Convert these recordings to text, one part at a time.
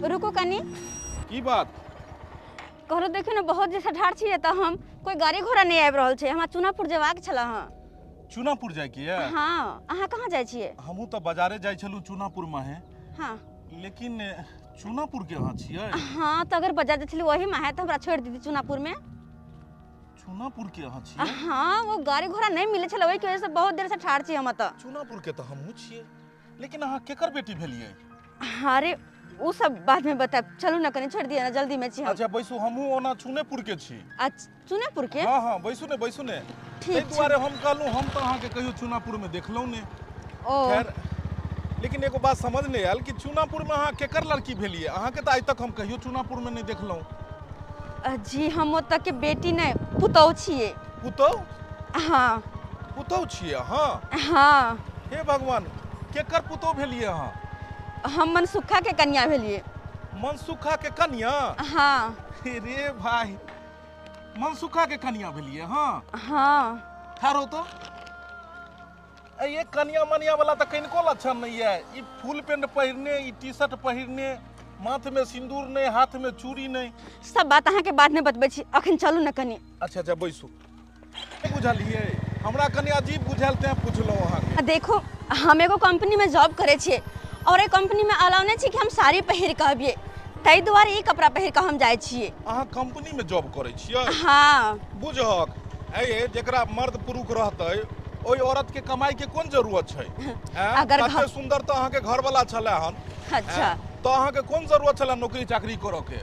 रुकू कनी। की बात? कहलहुँ देखियौ ने, बहुत जे ठाढ़ छियै तऽ हम कोई गाड़ी घोड़ा नहि आबि रहल छै। हमरा चुनापुर जेबाक छलै हँ। चुनापुर जाइके यऽ? हाँ, अहाँ कहाँ जाइ छियै? हमहूँ तऽ बाजारे जाइ छलहुँ चुनापुर माहे। हाँ। लेकिन चुनापुर के अहाँ छियै? हाँ, तऽ अगर बाजार जाइ छलियै ओही माहे तऽ हमरा छोड़ि दीदी चुनापुर में। चुनापुर के अहाँ छियै? हाँ, वो गाड़ी घोड़ा नहीं मिले छलै, ओहि के वजह से बहुत देर से ठाढ़ छी हम एतऽ। चुनापुर के तऽ हमहूँ छियै, लेकिन अहाँ केकर बेटी भेलियै? अरे ओ सब बाद में बतायब, चलू ना कनी छोड़ दिअ ना, जल्दी में छी हम। अच्छा बैसू, हमहूँ ओना चुनेपुर के छी। अच्छा चुनेपुर के? हाँ हाँ, बैसू ने बैसू ने। ठीक ताहि छै। दुआरे हम कहलहुँ, हम तऽ अहाँके कहियो चुनापुर में देखलहुँ नहि। ओ खैर, लेकिन एगो बात समझ नहि आयल कि चुनापुर में अहाँ केकर लड़की भेलियै? अहाँके तऽ आइ तक हम कहियो चुनापुर में नहि देखलहुँ। जी, हम ओतऽ के बेटी नहि, पुतहु छियै। पुतहु? हाँ। पुतहु छियै अहाँ? हाँ। हे भगवान, केकर पुतहु भेलियै अहाँ? हम मनसुखा के कन्या भेलियै। मनसुखा के कन्या? हाँ। रे भाई, मनसुखा के कन्या भेलियै? हाँ। हाँ। ठाढ़ हो तो। ये कनिया मनिया वाला तऽ कनिको लक्षण नहीं है। ई फुल पेंट पहिरने, ई टी शर्ट पहिरने, माथ में सिंदूर नहीं, हाथ में चूड़ी नहीं। सब बात अहाँके बाद में बतबै छी, अखन चलू ने कनी। अच्छा अच्छा बैसू। नहि बुझलियै, हमरा कनि अजीब बुझायल तें पुछलहुँ अहाँके। आ देखो, हम एगो कंपनी में जॉब करै छियै और एहि कंपनी में अलाउ नहि छै कि हम साड़ी पहिर कऽ अबियै, ताहि दुआरे ई कपड़ा पहिर कऽ हम जाइ छियै। अहाँ कंपनी में जॉब करै छियै? हाँ। बुझहक ऐ, जेकरा मर्द पुरुख रहतै ओहि औरत के कमाई के कोन जरूरत छै? ऐं? अगर तते सुंदर तऽ अहाँके घरवाला छलै हन। अच्छा। ऐं? तऽ अहाँके कोन जरूरत छलै नौकरी चाकरी करऽ के?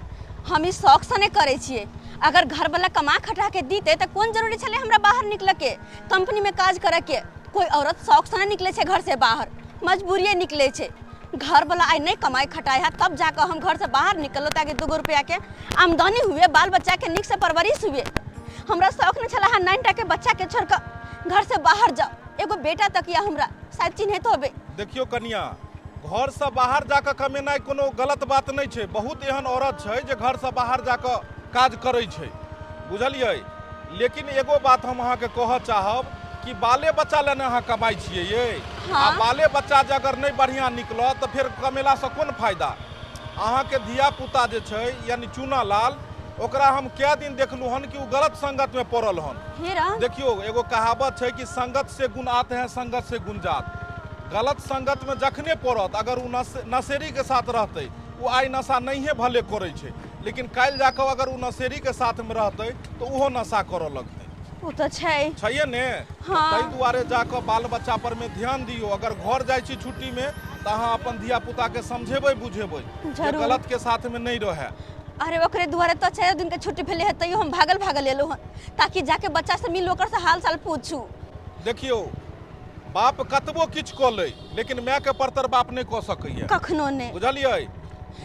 हम ई शौक से नहि करै छियै। अगर घरवाला कमा खटा के दीते तऽ कोन जरूरी छलै हमरा बाहर निकलऽ के, कंपनी में काज करऽ के? कोई औरत शौक से नहि निकलै छै घर से बाहर, मजबूरिये निकलै छै। घरवाला आइ नहि कमाइ खटाइ है तब जाकऽ हम घर से बाहर निकललहुँ ताकि 2 रुपया के आमदनी हुए, बाल बच्चा के नीक से परवरिश हुए। हमरा शौक नहि छलै हँ 9 टा के बच्चा के छोड़ कऽ घर से बाहर जाउ। एगो बेटा तक यऽ हमरा, शायद चिन्हैत होबै। देखियौ कनिया, घरसँ बाहर जाकऽ कमेनाइ कोनो गलत बात नहि छै। बहुत एहन औरत छै जे घरसँ बाहर जाकऽ काज करै छै, बुझलियै? लेकिन एगो बात हम अहाँके कहऽ चाहब कि बाले बच्चा लए ने अहाँ कमाइ छियै यै? हाँ। आ बाले बच्चा जे अगर नहि बढ़िआँ निकलत तऽ फेर कमेलासँ कोन फायदा? अहाँके धिया पुता जे छै, यानी चूना लाल, ओकरा हम कए दिन देखलहुँ हन कि ओ गलत संगतमे पड़ल हन। हे राम। देखियौ, एगो कहावत छै कि संगत से गुण आते हैं, संगत से गुण जात। गलत संगतमे जखने पड़त, अगर ओ नशेरीके साथ रहतै, ओ आइ नशा नहिए भले करै छै, लेकिन काल्हि जाकऽ अगर ओ नशेरीके साथमे रहतै तऽ ओहो नशा करऽ लगतै। ओ तऽ छै। छैहे ने? हाँ। ताहि दुआरे जाकऽ बाल बच्चा पर में ध्यान दियौ। अगर घर जाइ छी छुट्टीमे तऽ अहाँ अपन धिया पुताके समझेबै बुझेबै जे जरूर। गलत के साथमे नहि रहै। अरे ओकरे दुआरे तऽ 4 दिन के छुट्टी भेलै है, तैयो हम भागल भागल एलहुँ हन ताकि जाके बच्चा से मिल, ओकर से हाल चाल पूछू। देखियौ, बाप कतबो किछु कऽ लै, लेकिन मायके परतर बाप नहि कऽ सकैए। कखनो नहि। बुझलियै?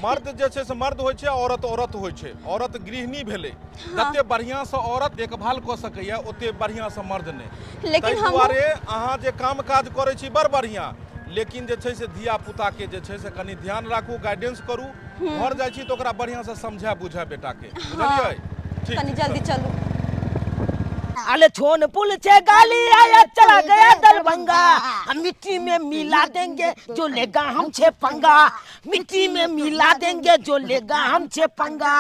मर्द जे छै से मर्द होइ छै, औरत औरत होइ छै। औरत गृहिणी भेलै। जते बढ़िआँ से औरत देखभाल कऽ सकैए ओते बढ़िआँ से मर्द नहि। लेकिन ताहि हम दुआरे अहाँ जे काम काज करै छी बड़ बढ़िआँ, लेकिन जे छै से धिया पुताके जे छै से कनि ध्यान राखू, गाइडेंस करू। घर जाइ छी तऽ ओकरा बढ़िआँ से समझा बुझा बेटाके, बुझलियै? ठीक कनि छै, जल्दी चलू। चलू। अले छोन पुल से गाली आया चला गया दरभंगा, हम मिट्टी में मिला देंगे जो लेगा हमसे पंगा, मिट्टी में मिला देंगे जो लेगा हमसे पंगा।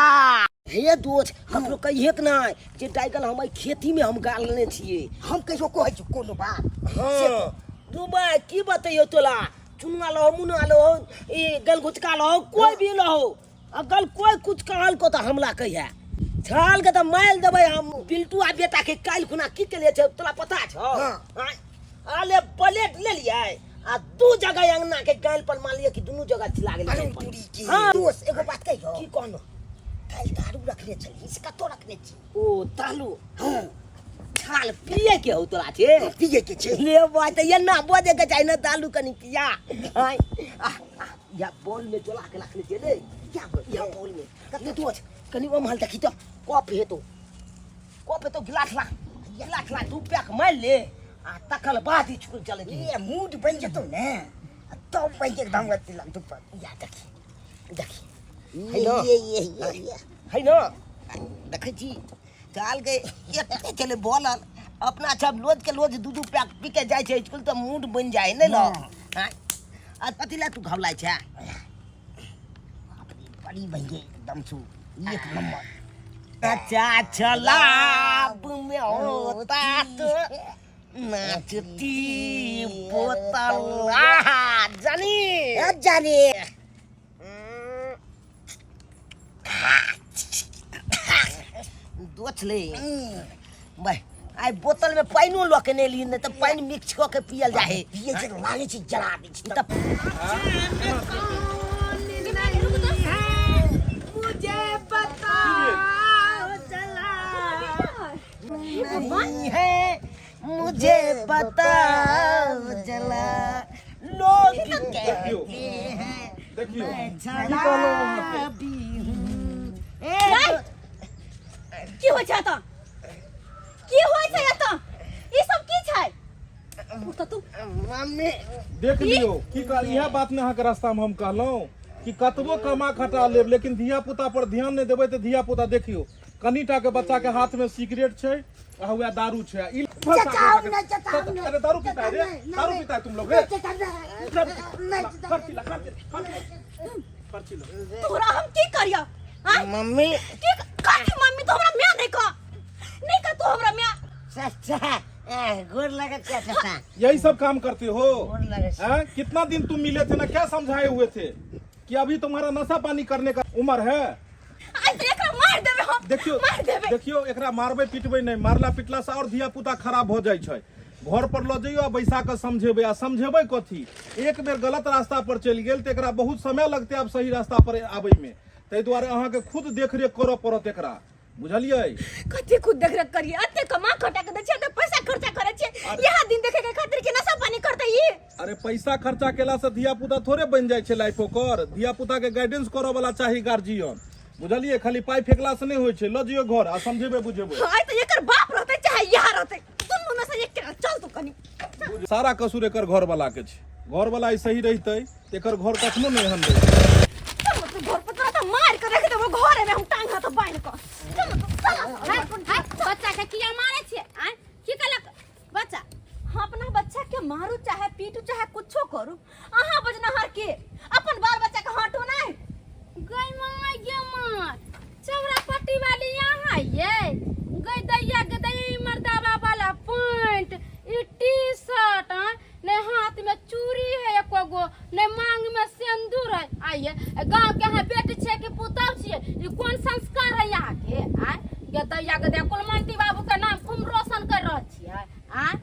हे दोस्त, ककरो कहिए के नहीं जे डाइगल हम खेती में हम गालने छिए। हम कहियो कहै छी कोनो बात? हाँ दुबई की बतैयो तोला, चुनुआ लहो, मुनुआ लहो, ई गलघुचका लहो, कोई भी लहो, अगर कोई कुछ कहल को तो हमला कहिया छाल के तो मारि देबै हम। बिल्टू आ बेटा के काल्हि खुना की केलिए छै तोरा पता छौ? हाँ। आँय? अले प्लेट ले लियै आ 2 जगह अंगना के गाल पर मारलियै कि दुनू जगह छिला गेलै अरे गाल पर। दूरी की। हाँ। दोस्त, एगो बात कहियो। की कहनो? काल्हि दारू रखने छली से कतौ रखने छी? ओ दारू? हाँ। छाल पिए के हो तोरा छे? हाँ, पिए के छे। ले बा त एना बजे के चाही ना, दारू कनी पिया। आँय, आ, आ, या बॉल में जोला के रखने छे रे। क्या बोल? या बॉल में। कनी दोस्त, कनी ओमहर देखी त कप हेतो। कप हेतो, गिलास ला। गिलास ला, 2 पैक मारि ले आ तखन बाद स्कूल चले जेबही। ए मूड बन जेतो ने तब बन के एकदम गति लग दुपर। या देखी, देखी। ये, है ना? ये, ये, ये, ये। है ना? देखै छी चाल के एते चले बोलल अपना सब रोज के रोज 2-2 पैक पी के जाइ छै स्कूल तऽ मूड बनि जाइ ने ल। हाँ। हाँ। आ कथी लए तू घबलाइ छै? बाप रे, बड़ी भैया एकदम सु एक नंबर। अच्छा छलाब में होता तो नाचती बोतल। आहा, जानी। ए, जानी। दोछ ले भाई, आइ बोतल में पानिओ लऽ के नहि एलियै, नहि तऽ पानि मिक्स कऽ के पियल जाइ है। पिए छै तऽ लागै छै जरा दै छै। तऽ मुझे बताओ चला नहीं है, मुझे बताओ जला, लोग कहते हैं देखियो मैं की कहलहुँ अहाँके? शराबी हूँ। ए, की होइ छै एतऽ? की होइ छै एतऽ? ई सब की छै? उठ तऽ तू। मम्मी। देख लियौ की कह, इएह बात ने अहाँके रास्तामे हम कहलहुँ कि कतबो कमा खटा लेब, लेकिन धिया पुता पर ध्यान नहि देबै तऽ धिया पुता, देखियौ कनिटा के बच्चा के हाथ में सिगरेट छै आ वएह दारू छै। आ ई चचाओ नहीं, चचाओ नहीं। अरे दारू पीता है रे? नहीं, दारू नहीं। पीता है तुम लोग रे? चचा नहीं, नहीं। खर्ची ला, खर्ची, खर्ची, खर्ची ला। तोरा हम की करियो? आँय? मम्मी। की कथी मम्मी? तू हमरा माय नहीं कह, नहीं कह तू हमरा माय। चाचा, ए, गोर लगे चाचा। यही सब काम करते हो? गोर लगे। हैं? कितना दिन तुम मिले थे ना, क्या समझाए हुए थे कि अभी तुम्हारा नशा पानी करने का उम्र है? आइ तऽ एकरा मारि देबै हम। देखियो। मारि देबै। देखियो, एकरा मारबै पिटबै नहि। मारला पिटला से और धिया पुता खराब हो जाइ छै। घर पर लऽ जइयो आ बैसा कऽ समझेबै। आ समझेबै कथी? एक बेर गलत रास्ता पर चलि गेल तऽ एकरा बहुत समय लगतै आब सही रास्ता पर आबै मे। ताहि दुआरे अहाँके खुद देखरेख करऽ पड़त एकरा, बुझलियै? कथी खुद देखरेख करिए? एते कमा खटा के दै छियै, एते पैसा खर्चा करै छियै, इएह दिन देखे के खातिर कि नशा पानी करतै ई? अरे पैसा खर्चा केला से धिया पुता थोड़े बनि जाइ छै लाइफ ओकर। धिया पुता के गाइडेंस करऽ वाला चाही गार्जियन, बुझलियै? खाली पाइ फेकला से नहि होइ छै। लऽ जइयौ घर आ समझेबै बुझेबै। आइ तऽ एकर बाप रहतै चाहे इएह रहतै, दुनू में से एक के। चल तू कनी। सारा कसूर एकर घर वाला के छै। घर वाला सही रहितै तऽ एकर घर कखनो नहि एहन रहितै। चल तू घर पर, तोरा तऽ मारि के रख देबो घरे में हम टांग हाथ बान्हि कऽ। चल तू, चल। हट हट, बच्चा के किया मारे छियै? आँय, की कहलक बच्चा? हम अपना बच्चा के मारू चाहे पीटू चाहे कुछो करू, अहाँ बजनहार के? अपन बाल बच्चा के हटू नहीं। गई माँ गे माँ, चौरा पट्टी वाली यहाँ ये गई दैया के दैया, मर्दावा वाला पैंट, ई टी शर्ट, नहीं हाथ में चूड़ी है एको गो, नहीं मांग में सिंदूर है। आइए, गांव के यहाँ बेटी छे कि पुतहु छियै? ई कोन संस्कार है यहाँ के? आय गे दैया के दैया, कुलमंती बाबू के नाम खूब रोशन कर रहल छियै। आय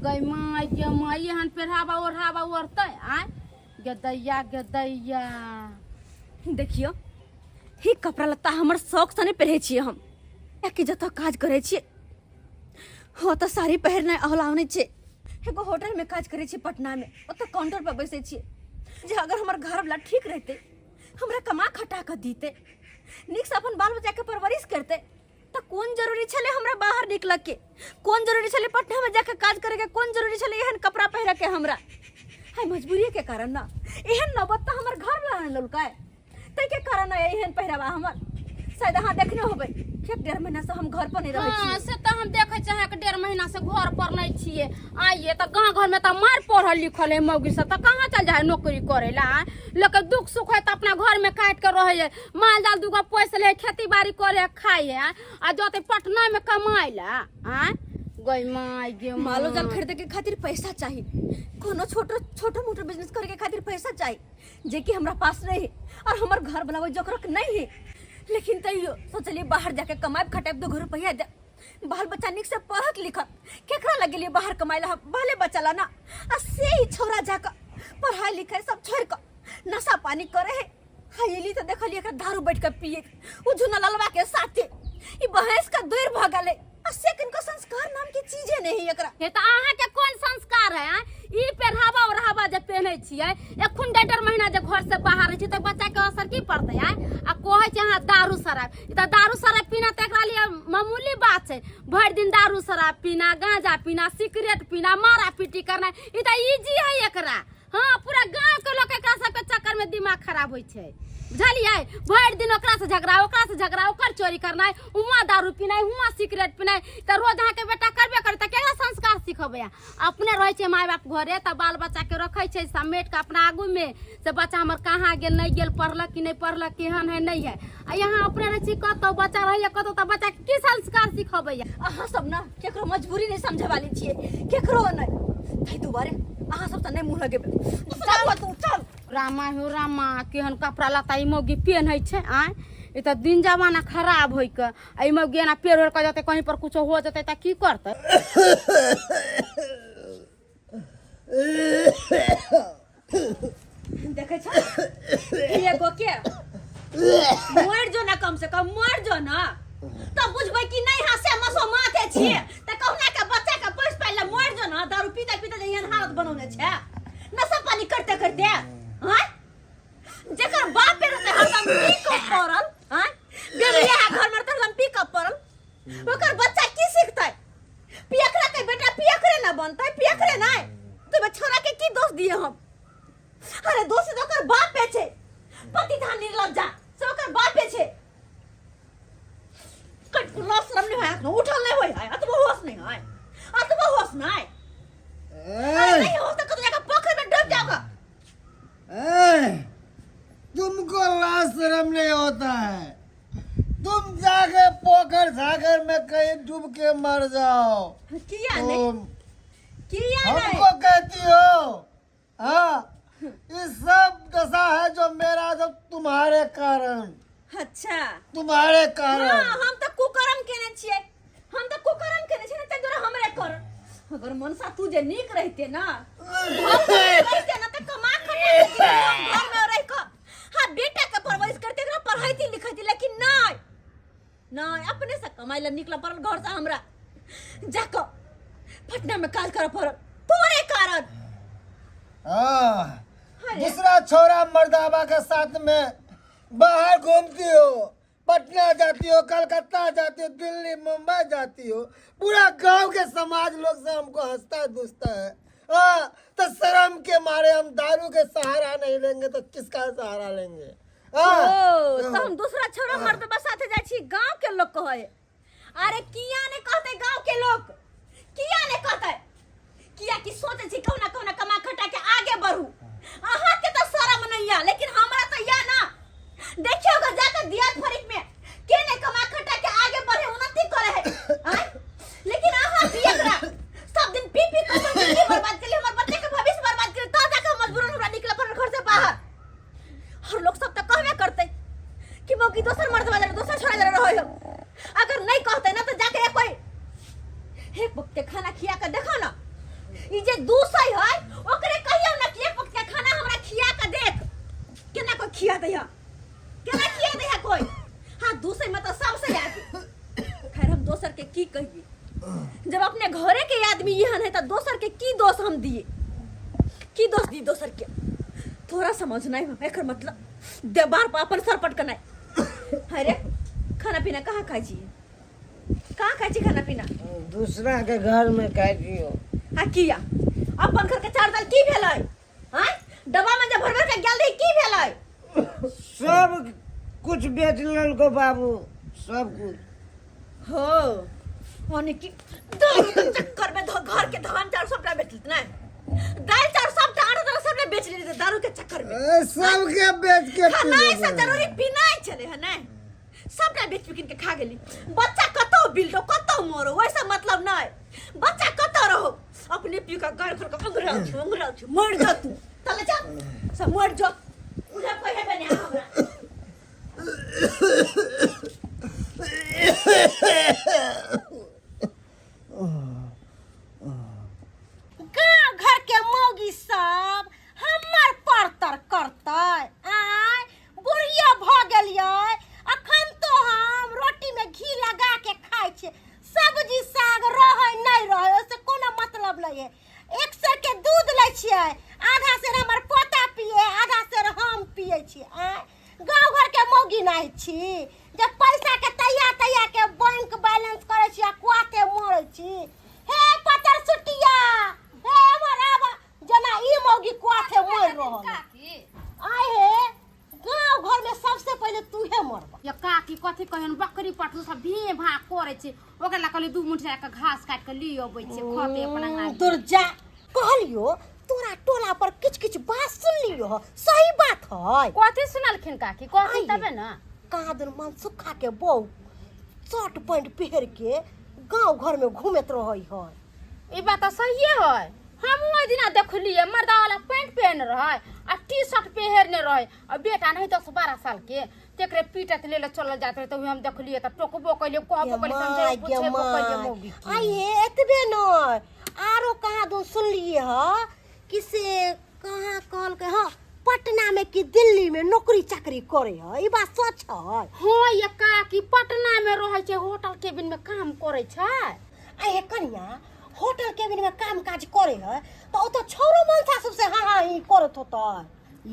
गई माँ गे माँ, एहन पेढ़ावा ओढ़ावा ओढ़तै? आय गे दैया गे दैया। देखियो, ही कपड़ा लत्ता हमर शौक से नहीं पहिरै छियै हम, कियाकि जतऽ काज करै छियै ओतऽ साड़ी पहिरनाइ अलाउ नहि छै। एगो होटल में काज करै छियै पटना में, ओतऽ काउंटर पर बैसै छियै। जे अगर हमर घरवला ठीक रहितै, हमरा कमा खटा कऽ दितै, नीकसँ अपन बाल बच्चाके परवरिश करतै, तऽ कोन जरूरी छलै हमरा बाहर निकलऽके? कोन जरूरी छलै पटनामे जाके काज करैके? कोन जरूरी छलै एहन कपड़ा पहिरऽके हमरा? हाय, मजबूरीके कारण ना एहन नौबत तऽ हमर घरवला ने लौलकै, ताहिके कारण एहन पहिरावा हमर। शायद अहाँ देखने होबै, एक डेढ़ महीना से हम घर पर नहीं रहै हाँ छी। से तऽ हम देखै छियै अहाँके 1.5 महीना से घर पर नहि छियै। आइए तऽ गाँव घर में तऽ मार पढ़ल लिखल है मौगी सब, तऽ कहाँ चल जाइ है नौकरी करे ला? लोक के दुख सुख है तऽ अपना घर में काटि के रहै है, माल जाल दूगो पोसि ले है, खेती बाड़ी करे है, खाइ है, आ जते पटना में कमाइ ला। आँय गई माय गे माँ। मालो जाल खरीदे के खातिर पैसा चाही, कोनो छोटो छोटो मोटो बिजनेस करे के खातिर पैसा चाही, जे कि हमरा पास नहीं है और हमर घर बनावे जोकरक नहीं है। लेकिन तैयो सोचलिए बाहर जाके कमाएब खटाएब, 2 रुपया दे बाल बच्चा निक से पढ़त लिखत। केकरा लगेलिए बाहर कमाए ला? बाले बच्चा ला ना। आ से ही छोरा जाकर पढ़ाई लिखाई सब छोड़ कर नशा पानी करे है। हाँ, एली तो देखलिए एकरा दारू बैठ के पिए उ झुना ललवा के साथे। ई बहस का दूर भ गेलै। आ से किनको संस्कार नाम के चीजे नहीं एकरा। हे तऽ अहाँके कोन संस्कार है? आँय? ई पेहरावा ओढ़ावा जे पेहनै छियै, एखन 1.5 महीना जे घर से बाहर रहै छै तऽ बच्चा के असर की पड़तै? आँय, आ कहै छै अहाँ दारू शराब, ई तऽ दारू शराब पीना तऽ एकरा लिए मामूली बात छै। भरि दिन दारू शराब पीना, गांजा पीना, सिगरेट पीना, मारा पीटी करना, ई तऽ इजी है एकरा। हाँ, पूरा गांव के लोग एकरा सबके चक्कर में में दिमाग खराब होइ छै बुझलियै। भरि दिन ओकरा से झगड़ा, ओकरा से झगड़ा, ओकर चोरी करनाइ, हुआँ दारू पीनाइ, हुआँ सिगरेट पीनाइ, तऽ रोज अहाँके बेटा करबे करतै। तऽ केना संस्कार सिखबै? अपने रहै छै माय बाप घरे तऽ बाल बच्चाके रखै छै समेट कऽ अपना आगूमे, से बच्चा हमर कहाँ गेल, नहि गेल, पढ़लक कि नहि पढ़लक, केहन है, नहि है। आ यहाँ अपने रहै छी कतहु, बच्चा रहैया कतहु, तऽ बच्चाके की संस्कार सिखबै? अहाँ सब ना केकरो मजबूरी नहीं समझे वाली छियै, केकरो नहीं। ताहि दुआरे अहाँ सब तऽ नहीं मुँह लगेबै। चल तू चल। रामा हो रामा, केहन कपड़ा लत्ता ई मौगी पेन्है छै। आँय, ई तऽ दिन जमाना खराब होइ के। आ ई मौगी एना पेड़ ओढ़ कऽ जेतै, कहीं पर कुछो हो जेतै तऽ की करतै? देखै छ एगो के मर जो ना, कम से कम मर जो ना तब बुझबै कि नहीं। हाँ से मसो माथे छियै तऽ कहुना के बच्चा के पोस पाइल मर जो ना। दारू पीते पीते जे एहन हालत बनौने छै, नशा पानी करते करते। हाँ, जेकर बाप पे रहते हरदम पी कऽ पड़ल, हाँ, बेबिया घर में रहते हरदम पी कऽ पड़ल, ओकर बच्चा की सीखतै? पियकरा के बेटा पियकरे ना बनतै, पियकरे नहीं। तो छोरा के की दोष दिए हम? अरे दोष तो ओकर बाप पे छै। पति धान निर्लज्जा से ओकर बाप पे छै। कट कुल्ला शर्म नहीं है, उठल नहीं होय है, अतबो होश नहीं है, अतबो होश नहीं। अरे नहीं होश तो कतो जाकर पोखर में डूब जाओगा। ए, तुमको लाज शर्म नहीं होता है? तुम जाके पोखर सागर में कहीं डूब के मर जाओ। किया नहीं? तुम किया नहीं? हमको कहती हो? हाँ, ये सब दशा है जो मेरा, जो तुम्हारे कारण। अच्छा। तुम्हारे कारण। हाँ, हम तो कुकर्म केने छियै, हम तो कुकर्म केने छियै ने, ताहि दुआरे हमरे कर। अगर मनसा तू जे नीक रहिते ना, रहिते ना, तऽ कमा खटा के दिहे, घर में रहि कऽ हाँ बेटा के परवरिश करते, एकरा पढ़ैती लिखैती, लेकिन नहीं नहीं, अपने से कमाइ ला निकल पड़ल घर से हमरा, जाकऽ पटना में काज करऽ पड़ल तोरे कारण। हाँ। अरे। दूसरा छोरा मर्दाबा के साथ में बाहर घूमती हो, पटना जाती हो, कलकत्ता जाती हो, दिल्ली मुंबई जाती हो, पूरा गांव के समाज लोग से हमको हंसता दुसता है। हाँ, तो शर्म के मारे हम दारू के सहारा नहीं लेंगे तो किसका सहारा लेंगे? हाँ। ओ तो हम दूसरा छोरा मर्दबा साथे जाइ छी, गांव के लोग कहै। अरे किया ने कहते गांव के लोग, किया ने कहते? किया कि सोचे छी कहुना कहुना कमा खटा के आगे बढ़ू। अहाँ के तो शरम नहीं या, लेकिन हमरा तो या ना। देखियो ग जाकर दियाद फरीक में के ने कमा खटा के आगे बढ़े, उन्नति करे है। आँय? लेकिन अहाँ पियकरा सब दिन पी पी के अपन जिंदगी बर्बाद केली, हमर बच्चे के भविष्य बर्बाद केली, तब जाके मजबूरन हमरा निकले पड़ल घर से बाहर। और लोग सब तो कहबे करते कि मौकी दोसर मर्द वाला दोसर छोड़ा जरा रहो हो। अगर नहीं कहते ना तो जाके कोई एक वक्त के खाना खिया के देखो ना। ई जे दूसै है ओकरे कहियो ना कि एक वक्त के खाना हमरा खिया के देख, केना कोई खिया दे है, केना खिया दे है कोई। हाँ, दूसै में तो सबसे आगे। खैर हम दोसर के की कहिए, जब अपने घरे के आदमी एहन है तो दोसर के की दोष हम दिए, की दोष दी दोसर के? थोड़ा समझ नहीं हो एकर मतलब देबार पर अपन सर पटकनाइ। अरे खाना पीना कहाँ खाइ छी, कहाँ खाइ छी खाना पीना? दूसरा के घर में खाइ छियो। आ किया? अपन घर के चार दाल की भेलै? आँय, डब्बा में जे भर भर के गेल रही, की भेलै? सब कुछ बेच लेलको बाबू, सब कुछ। हो यानी कि दारू के चक्कर में घर के धान चाउर सबटा बेच लेते ना, दाल चाउर सबटा, आटा दाल सबटा बेच लेते दारू के चक्कर में। ए, सबके बेच के पी खानाइ से लेबै। जरूरी पीनाइ छलै है ने, सबटा बेच बिकिन के खा गेली। बच्चा कतौ बिलटो कतौ मरो वैसा मतलब नहीं, बच्चा कतौ रहो, अपने पी के गाड़ खोल के अंगराउ छी अंगराउ छी। मर जा तू, तले जा सब मर जा, उधर कोई हेबे नहीं हमरा। गाँव घर के मौगी सब हमर परतर करतै? आँय, बुढ़िया भऽ गेलियै, अखन तो हम रोटी में घी लगा के खाइ छियै। सब्जी साग रहै नहि रहै ओहिसँ कोनो मतलब नहि है। एक सेर के दूध लै छियै, आधा सेर हमर पोता पिए, आधा सेर हम पिए छियै। आँय, गाँव घर के मौगी नहि छी जब पैसा के तैया तैया के बैंक बैलेंस करै छी आ कुआते मरै छी। हे पतर सुटिया, हे हमर आब जेना ई मौगी कुआथे मरि रहल। काकी। आय हे। कहियन बकरी पटू सब भी भा करै छै ओकरा ला कहलियै दू मुठ्ठी के घास काटि के ली अबै छै खते अपन अंगना में। तोर जा कहलियो तोरा टोला पर किछ किछ बात सुनलियो ह सही बात है कथी सुनलखिन काकी कहथिन आइए। तबे ने कहाँ दिन मनसुखा के बहू शर्ट पैंट पहिर के गांव घर में घूमत रहै है ई बात तऽ सहिए है हमहूँ ओहि दिना देखलियै मर्दा वाला पैंट पहिरने रहै आ टी शर्ट पहिरने रहै आ बेटा नहीं 10-12 साल के तेकरे पीटत ले ले चलल जात रहे तऽ हम देखलियै तऽ टोकबो कइलियै कहबो कइलियै समझेबो पुछेबो कइलियै मौगी के। आइए एतबे न आरो कहाँ दू सुनलिए ह कि से कहाँ कहलकै हँ पटना में कि दिल्ली में नौकरी चाकरी करे है ई बात सच है हाँ ये काकी पटना में रहै छै होटल केबिन में काम करै छै आ ये कनिया होटल केबिन में काम काज करे है तो ओतऽ छौरो मनसा सबसे हाँ हाँ ही करत होतै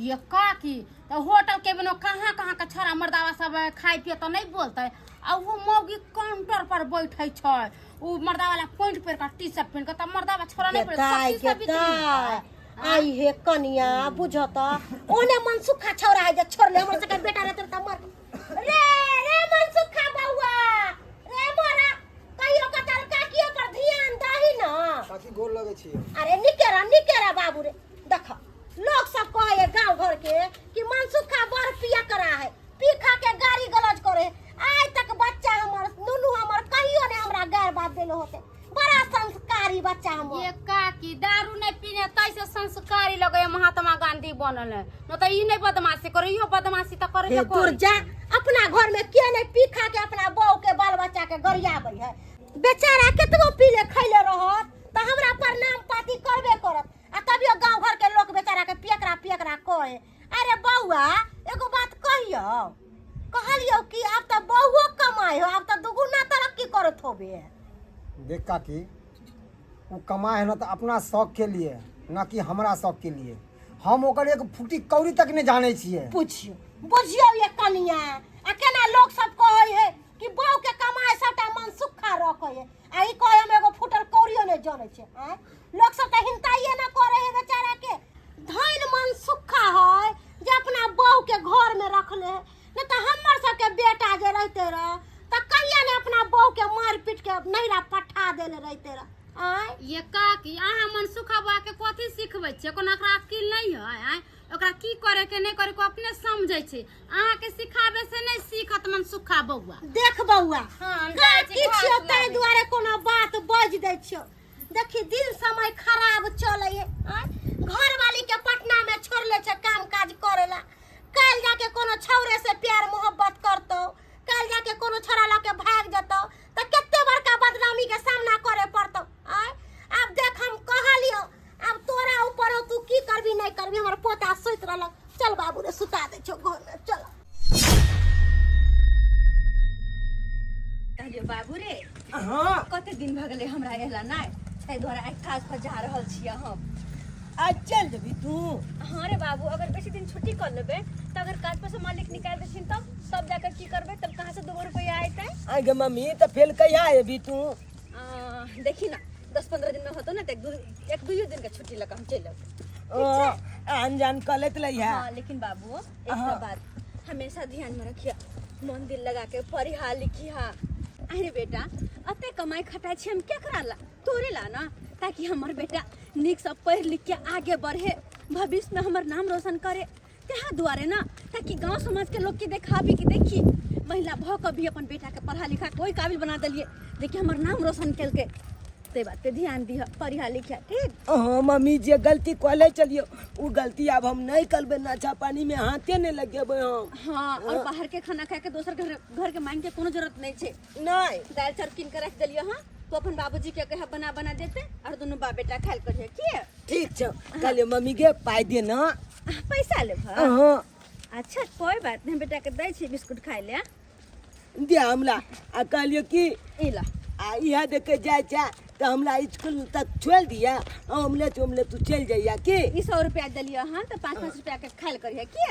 ये काकी तऽ होटल केबिन में कहाँ कहाँ के छोरा मर्दावा सब खाइ पिए तऽ नहि बोलतै आ वो मौगी काउंटर पर बैठै छै उ मर्दा वाला पैंट पहिर कऽ टी शर्ट पहिर कऽ तऽ मर्दावा छोरा नहि पहिरतै, दाय सखी के सब बिक्री दाय होतै। आई हे कनिया बुझत ओने मनसुखा छौरा है जे छोड़ले हमर सबके बेटा रहते त मर रे रे मनसुखा बौआ रे मोरा कहियो कताल काकियो पर ध्यान दही न काकी गोर लगै छी अरे निकेरा निकेरा बाबू रे देख लोग सब कहे है गांव घर के कि मनसुखा बड़ पिया करा है पी खा के गाड़ी गलौज करे है आज तक बच्चा हमर नुनू हमर कहियो ने हमरा गैर बात देले होते बड़ा संस्कारी बच्चा हमर ये काकी दारू नहीं पीने तैसे संस्कारी लगे महात्मा गांधी बनल है न तऽ ई नहीं बदमाशी करे इहो बदमाशी तऽ करे हे दूर जा अपना घर में के नहीं पी खा के अपना बहू के बाल बच्चा के गरियाबै है बेचारा केतबो पीले खैले रहत तऽ हमरा प्रणाम पाती करबे करत आ तभियो गांव घर के लोग बेचारा के पियकरा पियकरा कहे अरे बौआ एगो बात कहियो कहलियो कि आब तऽ बहुओ कमाइ हो आब तऽ दुगुना तरक्की करत होबे देख काकी ओ कमाए है ना तऽ अपना शौक के लिए ना कि हमरा शौक के लिए हम ओकर एक फूटी कौड़ी तक नहि जानै छियै पुछियो बुझियो ये कनिया आ केना लोग सब कहै है कि बहू के कमाइ सबटा मन सुखा रखै है आ ई कहै हम एगो फूटल कौड़ियो नहि जानै छै आँय लोग सब तऽ हिंताइए ना करे है बेचारा के धन मन सुखा है जे अपना बहू के घर में रखले है नहीं तऽ हमर सबके बेटा जे रहते रह तऽ कहिया ने अपना बहू के मार पीट के नैरा पठा देले रहते रह आँय ये काकी अहाँ मनसुखा बौआ के कथी सिखबै छियै कोनो ओकरा अकिल नहि है आँय ओकरा की करे के नहि करे के अपने समझै छै अहाँ के सिखाबे से नहि सीखत मनसुखा बौआ देख बौआ हाँ, हम जाइ छी काकी घास छियौ ताहि लाबै। दुआरे कोनो बात बाजि दै छियौ देखी दिन समय खराब चले है आँय? घरवाली के पटना में छोड़ले छै काम काज करे ला काल्हि जाके कोनो छौरे से प्यार मोहब्बत करतौ काल्हि जाके कोनो छोरा लऽ के भाग जेतौ तऽ कते बड़का बदनामी के सामना करे पड़तौ आँय आब देख हम कहलियौ आब तोरा ऊपर हौ तू की करबी नहि करबी हमर पोता सुति रहलक चल बाबू रे सुता दै छौ घर में चल कहलियो बाबू रे हाँ कते दिन भऽ गेलै हमरा एला नहि ताहि दुआरे आइ काज पर जा रहल छियै हम आज चल जेबी तू हाँ रे बाबू अगर बेसी दिन छुट्टी कर लेबै तऽ अगर काज पर से मालिक निकालि देथिन तब तब जाकर की करबै तब कहाँ से दूगो रुपैआ अयतै आइ गे मम्मी तऽ फेर कहिया एबी तू आ, देखी ना 10-15 दिन में होतो ना तो एक दुइयो दिन के छुट्टी लऽ कऽ हम चलि अयबै ओ आन जान कऽ लैत लैहा हाँ लेकिन बाबू एक हाँ। बात हमेशा ध्यान में रखिए मन दिल लगा के पढ़िहा लिखिहा अरे बेटा अते कमाई खटाई छी हम केकरा ला तोरे ला ना ताकि हमर बेटा नीक से पढ़ लिख के आगे बढ़े भविष्य में हमर नाम रोशन करे तेहा दुआरे ना ताकि गांव समाज के लोग के देखाबी कि देखी महिला भ के भी अपन बेटा के पढ़ा लिखा के ओहि काबिल बना देलिए देखिए हमर नाम रोशन केलकै ते बात पे ध्यान दिह पढ़िया लिखिया ठीक हाँ मम्मी जे गलती कले चलियो उ गलती आब हम नहीं करबे नशा पानी में हाथे नहीं लगेबे हम हाँ और बाहर के खाना खा के दोसर घर घर के मांग के कोनो जरूरत नहीं छे नहीं दाल चाउर कीन के रख देलियो हाँ तो अपन बाबूजी के कहे बना बना देते और दोनों बाप बेटा खायल करिए की ठीक छौ कहलियो मम्मी के पाइ दे ना पैसा लेब हाँ अच्छा कोई बात नहीं बेटा के दै छी बिस्कुट खाइ ले दे हमरा आ कहलियो कि ई ला आ इएह देख के जाइ छै तऽ हमरा स्कूल तक छोड़ि दिया ऑमलेट उमलेट तू चलि जइया की ई 100 रुपया देलियो हन तऽ 5 5 रुपया के खायल करिहे की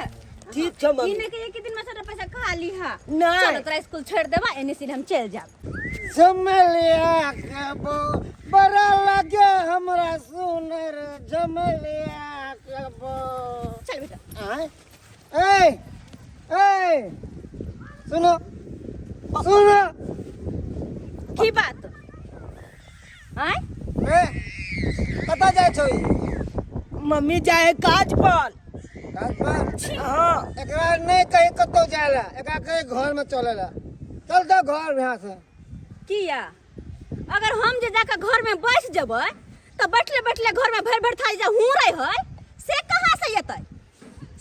ठीक छौ ई मम्मी नहि कहिए कि दिन में सारा पैसा खा लीहा नहि। चलो तोरा स्कूल छोड़ देबा एने सीधे हम चलि जाब झमलिया के बो बड़ा लगे हमरा सुनर झमलिया के बो चल बेटा आय ए ए सुनो सुन। की बात आय? ए, कतऽ जाइ छौ ई? मम्मी जाए काज पर। काज पर? हाँ। एकरा नहीं कहीं कतौ जाए ला, एकरा कहीं घर में चले ला। चल तो घर यहाँ से। किया? अगर हम जे जाके घर में बैठ जेबै तऽ बैठले बैठले घर में भरि भरि थाली जे हूँ रहे है से कहाँ से एतै?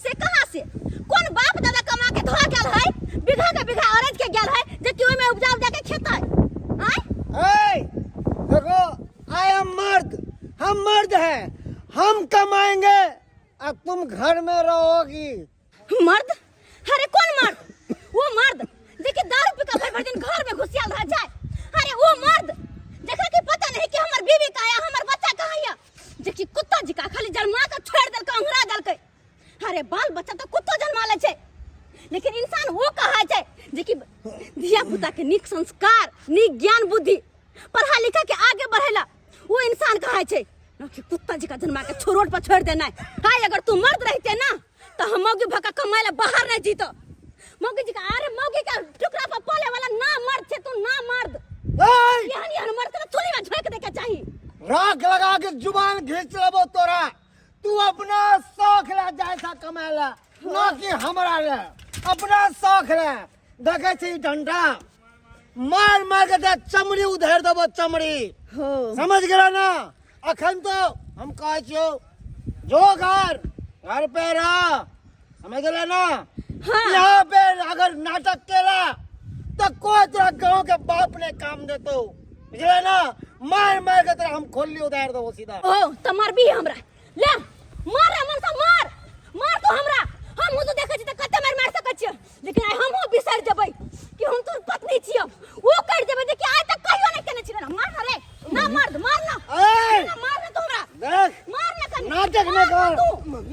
से कहाँ से? कोन बाप दादा कमा के धो गेल है, बीघा के बीघा अरज के गेल है जे कि ओहिमे उपजा उपजा के खेतै? आय? ए, देखो, I am मर्द, हम मर्द हैं, हम कमाएंगे और तुम घर में रहोगी। मर्द? अरे कौन मर्द? वो मर्द जे कि दारू पी के भर भर दिन घर में घुसियाल रह जाए। अरे वो मर्द जेकरा कि पता नहीं कि हमर बीवी कहाँ है, हमर बच्चा कहाँ है, जे कि कुत्ता जी का खाली जन्मा के छोड़ देलकै, अंगरा देलकै। अरे बाल बच्चा तो कुत्तो जन्मा ले छै, लेकिन इंसान वो कहा छै जे कि धिया पुता के नीक संस्कार, नीक ज्ञान बुद्धि, पढ़ा लिखा के आगे बढ़ेला वो इंसान कहा छै, न कि कुत्ता जी का जन्मा के रोड पर छोड़ देना। हाय, अगर तू मर्द रहते ना तो हम मौगी भका कमाए ला बाहर नहीं जीतो। मौगी जी का, अरे मौगी का टुकड़ा पर पोले वाला ना मर्द छे तू, ना मर्द। ए! एहन एहन मर्द के चुली में झोंक दे के चाही। राख लगा के जुबान घींच लेबो तोरा। तू अपना शौक ला जाय सा कमाए ला, ना कि हमरा ला। अपना शौक ला। देखे छी डंडा मार मार के दे चमड़ी उधेर देबो, चमड़ी। हो। समझ गेला ना? अखन तो हम कहै छियौ जो घर घर पे रह, समझ गेला ना? हाँ। यहाँ पे अगर नाटक केला तो कोई तोरा गांव के बाप ने काम देतो, बुझले ना? मार मार के तोरा हम खोली उधार देबो सीधा। ओ त मारबी हमरा, ले मार रे मनसा, मार मार तो हमरा। हम तो देखै छी त कते मार मार सकै छियै, लेकिन आइ हमहूँ बिसरि जेबै कि हम तोर पत्नी छियौ। ओ करि जेबै जे कि आइ तक कहियो नहि केने छियै। मार ना रे, ना मर्द, मार ना। ए! ना मार ना तू हमरा। देख। मार ना कनी। नाटक नहीं मार ना कर। तू।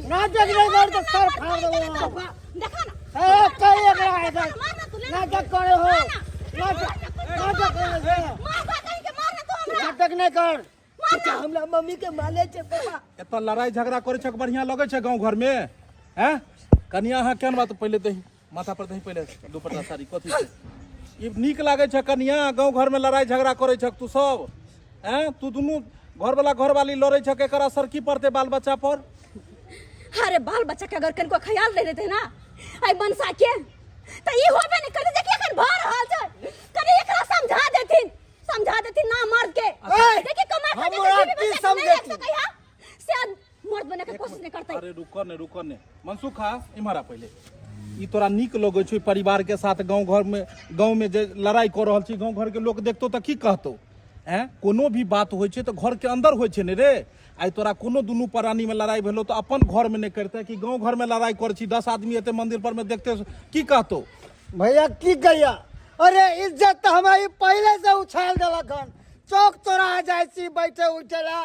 नाटक नहीं कर तो सर फाड़ देबो। देखा ना। ए, कही एकरा देखा है। ना, मार ना तू, ले ना। नाटक करे हो। मार ना। नाटक, नाटक करे हो। मार बा कहीं के, मार ना तू हमरा। नाटक नहीं कर। चाचा हमरा मम्मी के माले छै पापा। एतऽ लड़ाई झगड़ा करै छै, बढ़िया लगै छै गाँव घरमे? हैं कनिया, अहाँ केहन बात? पहिले दही माथा पर दही, पहिले दुपट्टा साड़ी कथी छै ई? नीक लागै छै कनिया गाँव घरमे लड़ाई झगड़ा करै छक तू सब? हैं तू दुनू घरवाला घरवाली लड़ै छक, एकर असर की पड़तै बाल बच्चा पर? अरे बाल बच्चा के अगर कनको ख्याल नहीं देते ना आई मनसा के त ई होबे नहीं करते जे कि एखन भऽ रहल छै। कनी एकरा समझा देथिन, समझा देथिन ना मर्द के। ए, देखिए कमा खा के हमरा बीवी की बच्चा के नहीं रख समझेथिन? सकै हा, से मर्द बने के कोशिश नहीं करते। अरे रुको ने, रुको ने मनसुखा, इम्हर आ पहिले। ई तोरा नीक लगै छौ परिवार के साथ गाँव घर में, गाँव में जे लड़ाई कऽ रहल छी, गाँव घर के लोक देखतौ तऽ की कहतौ? हैं कोनो भी बात होइ छै तऽ घर के अंदर होइ छै ने रे। आइ तोरा कोनो दुनू प्राणी में लड़ाई भेलो तऽ अपन घर में नहि करतै कि गाँव घर में लड़ाई करै छी? 10 आदमी एते मंदिर पर में देखते की कहतौ? भैया की कहिया, अरे इज्जत तो हमारी पहले से उछाल देलक हन। चौक चौराहा जाइ छी बैठे उठे ला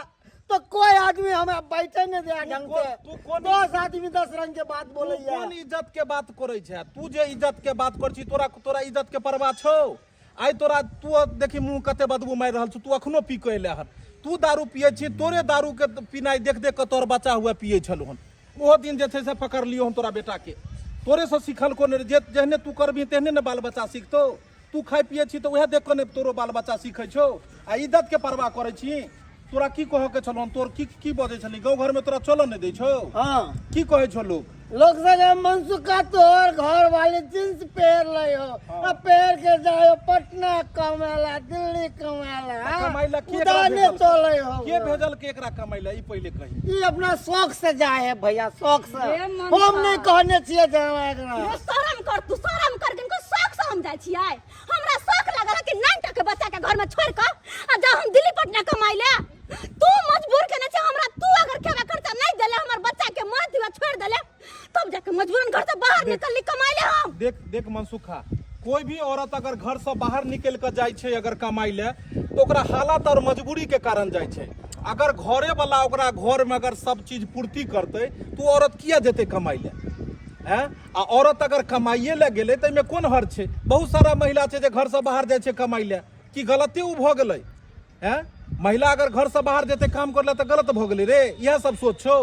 तो कोई आदमी हमरा बैठे नहीं दिया ढंग से। तू कोन 10 आदमी 10 रंग के बात तू बोलैया। कोन इज्जत के बात करै छै? तू जे इज्जत के बात करै छी, तोरा तोरा इज्जत के परवाह छौ? आइ तोरा तू देखी मुँह कते बदबू मारि रहल छौ। तू अखनो पी के एले हन, तू दारू पियै छी, तोरे दारू के पिनाइ देख देख के तोहर बच्चा हुए पियै छलौ हन। ओहो दिन जे छै से पकड़लियौ हम तोरा बेटा के, तोरे से सिखल को ने। जे जेहने तू करबही तेहने ने बाल बच्चा सिखतौ। तू खाइ पियै छी तऽ उएह देख कऽ ने तोरो बाल बच्चा सीखै छौ। आ इज्जत के परवाह करै छी? तोरा की कहऽ के छलौ? तोर की की बजै छली? गाँव घर में तोरा चलऽ नहि दै छौ? हाँ। की कहै छौ लोक? लोग सब मनसुखा तोहर घर वाले जींस पहन रहे हो, आ पहन के जाओ पटना कमाला, दिल्ली कमाला, तऽ कमाइ ला के एकरा उदाने भेजल? चले हो। के भेजल के एकरा कमाइ ला, ई पहिले कही। ई अपना शौक से जाए है भैया, शौक से। हे मनसा। हम नहीं कहने छियै जाए एकरा। यो शरम कर तू, शरम कर। किनको शौक से हम जाइ छियै? हमरा शौक लागल है कि 9 टा के बच्चा के घर में छोड़ के आ जा हम दिल्ली पटना कमाइ ले। तू मजबूर केने छै हमरा। तू अगर खेबा खर्चा नहीं देले, हमर बच्चा के मार दिया छोड़ देले, तब जाके मजबूरन घर से बाहर निकलली कमाइ ले हम। देख देख मनसुखा, कोई भी औरत अगर घर से बाहर निकल के जाइ छै अगर कमाइ ले तऽ ओकरा हालत और मजबूरी के कारण जाइ छै। अगर घरे वाला ओकरा घर में अगर सब चीज पूर्ति करतै तऽ ओ औरत किया जेतै कमाइ ले? हैं आ औरत अगर कमाइए ले गेलै तऽ एहिमे कोन हर्ज छै? बहुत सारा महिला छै जे घर से बाहर जाइ छै कमाइ ले, की गलते ओ भऽ गेलै? हैं महिला अगर घर से बाहर जेतै काम करे ले तऽ गलत भऽ गेलै रे? इएह सब सोच छौ?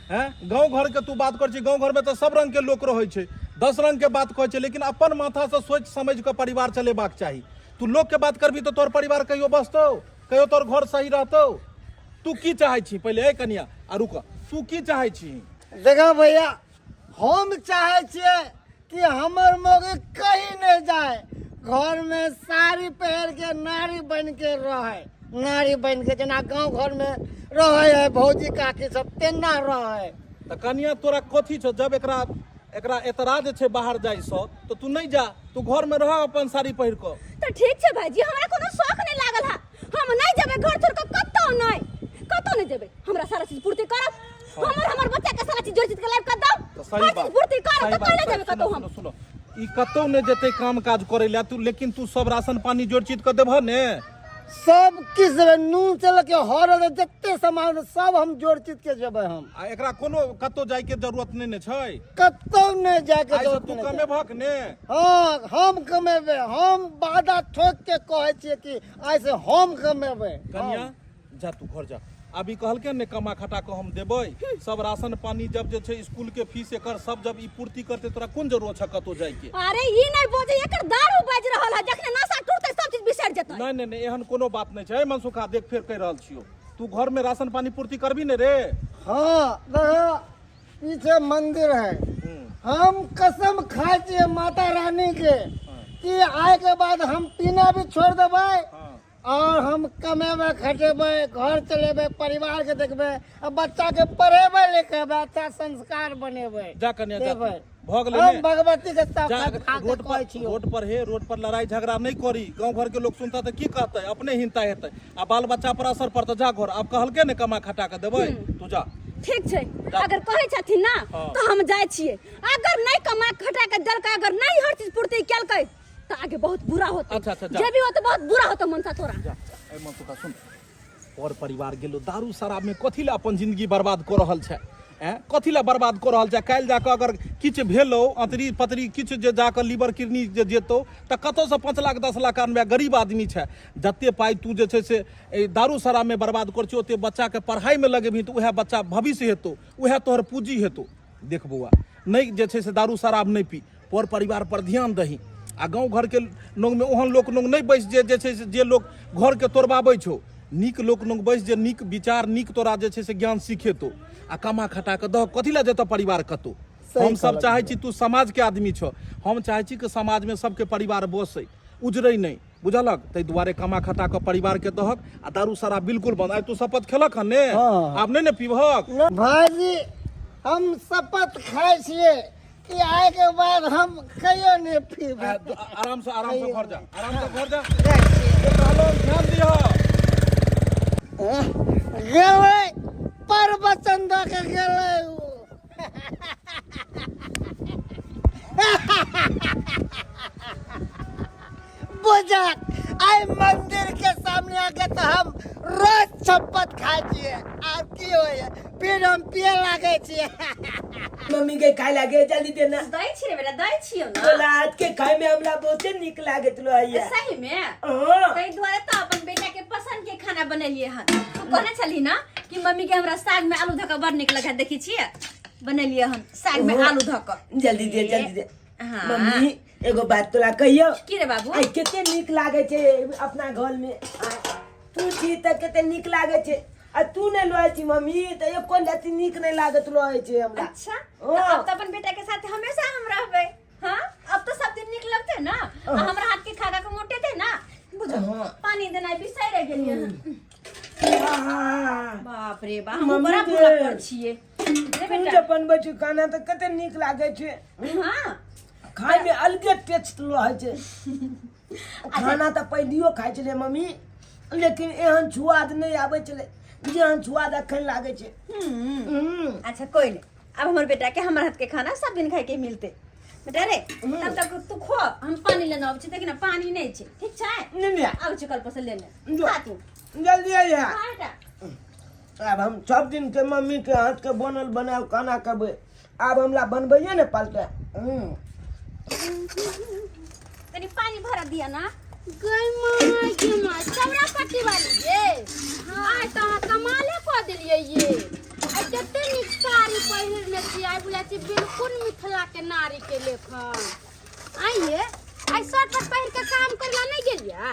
हैं गाँव घर के तू बात कर छी, गाँव घर में तऽ सब रंग के लोक रहै छै। 10 रंग के बात कहै छै, लेकिन अपन माथासँ सोचि समझि कऽ परिवार चलेबाक चाही। तू लोकके बात करबी तऽ तोहर परिवार कहियो बसतौ? कहियो तोहर घर सही रहतौ? तू की चाहै छी पहिले? ए कनिया, आ रुक, तू की चाहै छी? देखा भैया, हम चाहै छियै कि हमर मौगी कहीं नहीं जाए, घर में साड़ी पहिर के नारी बन के रहे, नारी बन के जेना गांव घर में रहे है भौजी काकी सब तेना रहे। तऽ कनिया तोरा कथी छौ? जब एकरा एकरा एतराज छै बाहर जाइ सँ तऽ तू नहि जा, तू घर में रह अपन साड़ी पहिर कऽ। तऽ ठीक छै भाईजी, हमरा कोनो शौक नहि लागल है, हम नहि जेबै घर छोड़ कऽ कतौ नहि, कतौ नहि जेबै। हमरा सारा चीज पूर्ति करब, हमर हमर बच्चा के सारा चीज जोड़ चीज के लाइफ कर दो, तऽ सही हर चीज बात पूर्ति करब सही तऽ बात, कहिले सही- जेबै कतौ सुनो, हम? सुनो, सुनो, ई कतौ नहि जेतै काम काज करै लए तू, लेकिन तू सब राशन पानी जोड़ चीज कऽ देबह ने? सब किछु देबै, नून से लऽ के हर जते सामान सब हम जोड़ चित के जेबै हम। आ एकरा कोनो कतौ जाय के जरूरत नहि ने छै? कतौ नहि जाय के आइ से जरूरत तू नहि छै। कमेबहक ने? हाँ, हम कमेबै, हम वादा ठोक के कहै छियै कि आइ से हम कमेबै। कनिया जा, तू घर जा। अभी कहलकै ने कमा खटा कऽ हम देबै सब राशन पानी, जब जे छै स्कूल के फीस एकर सब जब ई पूर्ति करतै, तोरा कोन जरूरत छै कतौ जाय के? अरे ई नहि बजै, एकर दारू बाजि रहल है, जखने नशा टूटतै सब चीज बिसरि जेतै। नहि नहि नहि, एहन कोनो बात नहि छै। हे मनसुखा, देख फेर कहि रहल छियौ, तू घर में राशन पानी पूर्ति करबी ने रे? हाँ, देखो पीछे मंदिर है, हम कसम खाए छियै माता रानी के कि आय के बाद हम पीना भी छोड़ देबै और हम कमेबै खटेबै, घर चलेबै, परिवार के देखबै आ बच्चा के पढ़ेबै लिखेबै, अच्छा संस्कार बनेबै। जा कन्या, जा। देबै। भऽ गेलै हम ने? भगवती के जा, ताकत खा के रोड कहै पर छियौ। रोड पर, हे, रोड पर लड़ाई झगड़ा नहि करी। गाँव घर के लोग सुनता तऽ की कहतै? अपने हिंता हेतै आ बाल बच्चा पर असर पड़तै। जा घर, आब कहलकै ने कमा खटा कऽ देबै, तू जा। ठीक छै। जा। अगर कहै छथिन ना हाँ। तऽ हम जाइ छियै। अगर नहि कमा खटा के देलकै, अगर नहि हर चीज पूर्ति केलकै तऽ आगे बहुत बुरा होतै। अच्छा, अच्छा, जा। जे भी होतै बहुत बुरा होतै मनसा तोरा। जा। ए मनसुखा, सुन, पर परिवार गेलो दारू शराब में, कथी लए अपन जिंदगी बर्बाद कऽ रहल छै? ऐं, कथी लए बर्बाद कऽ रहल छै? काल्हि जाकऽ अगर किछु भेलो, अतरी पतरी किछु जे जाकऽ लीवर किडनी जे जेतौ तऽ कतऽसँ 5 लाख 10 लाख आनबै? गरीब आदमी छै। जते पाइ तू जे छै से एहि दारू शराबमे बर्बाद करै छी, ओते बच्चाके पढ़ाइमे लगेबही तऽ उएह बच्चा भविष्य हेतौ, उएह तोहर पूँजी हेतौ। देख बौआ, नहि जे छै से दारू शराब नहि पी, पर परिवार पर ध्यान दही आ गाँव घरके लोगमे ओहन लोक लोग नहि बैस जे जे छै से जे लोक घरके तोड़बाबै छौ। नीक लोक लोग बैस जे नीक विचार, नीक तोरा जे छै से ज्ञान सिखेतौ आ कमा खटा कऽ दह। कथी लए जेतऽ परिवार कतौ? सही हम सब कहलक। चाहै छी, तू समाजके आदमी छऽ, हम चाहै छी कि समाजमे सबके परिवार बसै, उजरै नहि, बुझलक? ताहि दुआरे कमा खटा कऽ परिवारके दहक आ दारू शराब बिल्कुल बंद। आइ तू शपथ खेलक हन ने? हाँ। आब नहि ने पीबहक? भाईजी, हम शपथ खाइ छियै कि आइ के बाद हम कहियो नहि पीबै। आराम से, आराम से घर जा, आराम से घर जा। जे कहलहुँ ध्यान दिह। गेलै पर वचन दऽ के गेलै उ। बुझक आइ मंदिर के सामने आके तऽ हम रोज शपथ खाइ छियै, आब की होइए, फिर हम पिए लागै छियै। मम्मी के खाय लागे, जल्दी देना। दै छी रे बेटा, दै छियौ ने। तोला हाथ के खाय में हमरा बहुते नीक लागैत रहैया। सही में? हाँ। ताहि दुआरे तऽ अपन बेटा के पसंद के खाना बनेलिए हन। तू कहने छलही ना कि मम्मी के हमरा साग में आलू धऽ कऽ बड़ नीक लगै? देखै छियै, बनेलिए हन साग में आलू धऽ कऽ। जल्दी दे, जल्दी दे। हाँ। मम्मी, एगो बात तोरा कहियो। की रे बाबू? आइ कते नीक लागे छै अपना घर में। आ, तू छी तऽ कते नीक लागे छै आ तू नहि रहै छी मम्मी तऽ एको रत्ती नीक नहि लागैत रहै छै हमरा। अच्छा, ओ। तऽ अब तऽ अपन बेटा के साथ हमेशा हम रहबै। हाँ, अब तऽ सब दिन नीक लगतै ना, आ हमरा हाथ के खा खा के मोटेतै ना। बुझो हाँ। पानी देनाइ बिसरि गेलियै हन। आहा। बाप रे बाप, हम मम्मी बड़ा गे। भुलक्कड़ छियै रे तू बेटा। जे बनबै छी खाना तऽ कते नीक लागै छै। हाँ। खाय में अलगे टेस्ट रहै छै। खाना तऽ पहिलियो खाइ छलै मम्मी, लेकिन एहन स्वाद नहि आबै छलै जेहन स्वाद अखन लागै छै। अच्छा कोई नहीं, अब हमर बेटा के हमर हाथ के खाना सब दिन खाए के मिलते। बेटा रे, तब तक तू खो, हम पानी लेने आबै छी। देख ना, पानी नहीं छै। ठीक छै? नहि नहि। आबै छी कल पर से लेने। जो। खा तू। जल्दी आइए। हाँ बेटा। आब हम सब दिन के मम्मी के हाथ के बनल बनायल खाना खेबै, आब हमरा बनबैये ने पड़तै। तनी पानी भरा दिया ना। गई माँ गे माँ, चौरा पट्टी वाली ये, आइ तऽ अहाँ कमाले कऽ देलियै ये। आइ कते नीक साड़ी पहिरने छी आइ बुझाइ छी बिल्कुल मिथिला के नारी के लेखन। आइए आइ शर्ट पैंट पहिर के काम करे ला नहीं गेलियै?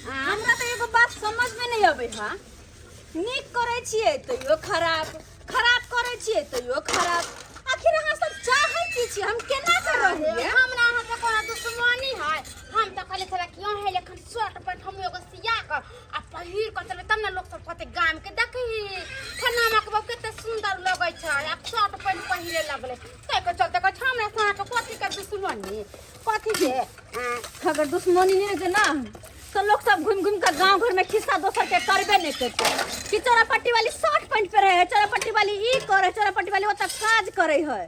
हमरा तऽ एगो बात समझ में नहीं अबै हा, नीक करै छियै तैयो खराब, खराब करै छियै तैयो खराब। आखिर अहाँ सब चाहै की छियै? हम केना कर रहियै? हमरा अहाँ के कोनो दुश्मनी है? हम तऽ कहले छला कि अहें लेखन शर्ट पैंट हम एगो सिया के आ पहिर के चलबै तब ने लोक सब कहतै गाम के देखही फलाना के बहू कते सुंदर लगै छै आ शर्ट पैंट पहिरे लगलै। ताहि के चलते कहै छै हमरा से अहाँके कथी के दुश्मनी कथी के? अगर दुश्मनी नहीं रहते ना तो लोग सब घूम घूम के गांव घर में खिस्सा दोसर के करबे नहीं करते कि चोरापट्टी वाली शर्ट पैंट पे रहे, चोरापट्टी वाली ई करे, चोरापट्टी वाली ओतऽ काज करे है